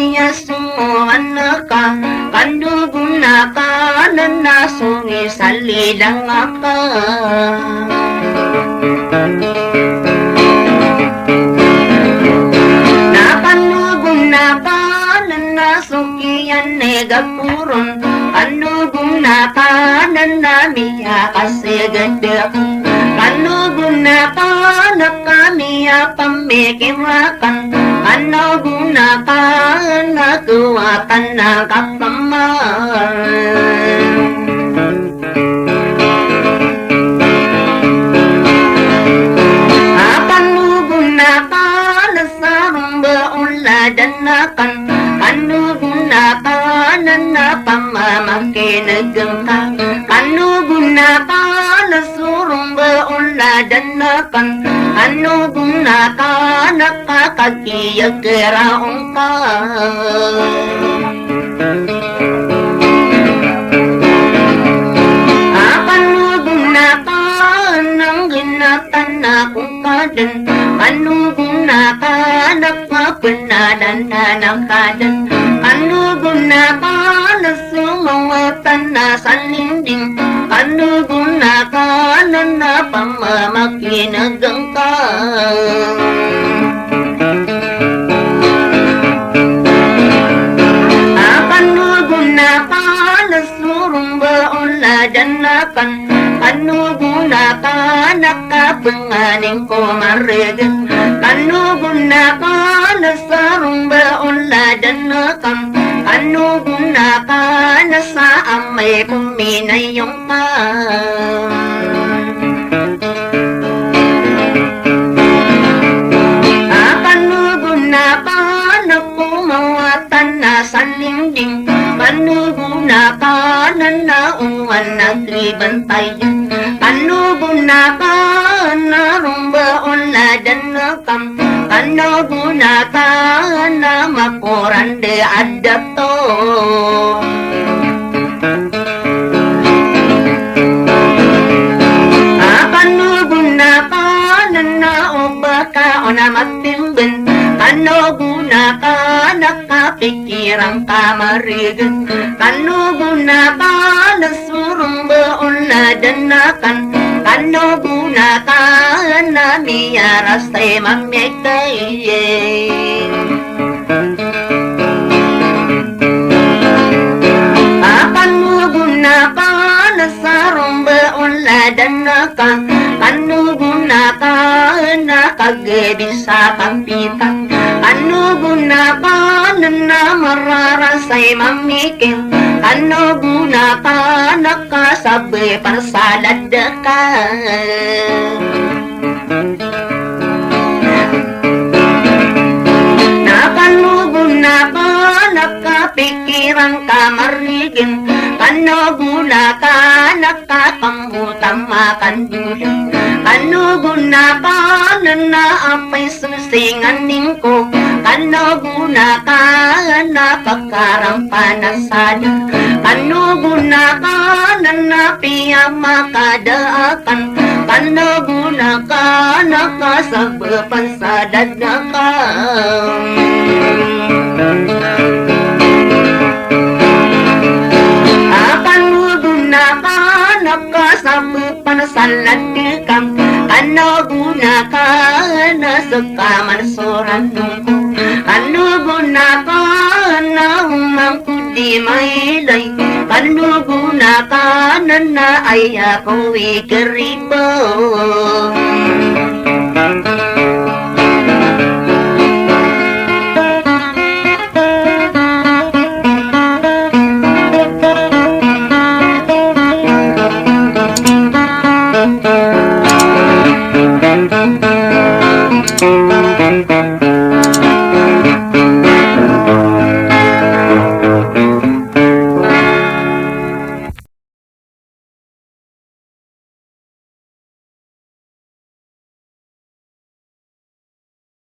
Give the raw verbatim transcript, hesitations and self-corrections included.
iya so anak ka, kano gonakanan a so isa lidang aka. Na kano gonakanan a so kiyan i gaporon, kano gonakanan a miyakaseged ka, kano gonakanan a miyapamikir ka, kano gonakanan a kowatan a kapamar. A kano gonakanan a saromba o ladan akan, kano gonakanan a pamamakinegen ka, kano gonakanan a saromba o ladan akan, kano gonakanan a kakiyakera ongka. A kano gonakanan a nggenatan ako kaden, kano gonakanan a penadan a kaden, kano gonakanan a somawatan a salinding, kano gonakanan a pamamakinegen ka. A kano gonakanan a saromba o ladan akan, kano gonakanan a kapenganing ko maregen, kano gonakanan a saromba o ladan akan, kano gonakanan a sa amay ko minayong ka. A kano gonakanan a komawatan a salinding, kano gonakanan a owan a kibantayan, kano gonakanan a romba o ladan akan, kano gonakanan a makorande a dato. A kano gonakanan a obaka o na matimben, kano gonakanan a kapikiran ka maregen, kano gonakanan a saromba o ladan akan, kano gonakanan a miyarasay mamiyakay. A kano gonakanan a saromba o ladan aka, kano gonakanan a kagebi sa kapitan, kano gonakanan a mararasay mamikir, kano gonakanan a kasabay parsalad ka. Na kano gonakanan a kapikiran ka maregen, kano gonakanan a kakambota makandolog, kano gonakanan a apay so singaning ko, kano gonakanan a pakarampan a sada, kano gonakanan a piyamakadaakan, kano gonakanan a kasabapan sa dadakam. A kano gonakanan a kasabapan sa ladakam, kano gonakanan a sekaman so ranong ko, kano gonakanan a oman ko di mailay, kano gonakanan a aya ko ikeribo.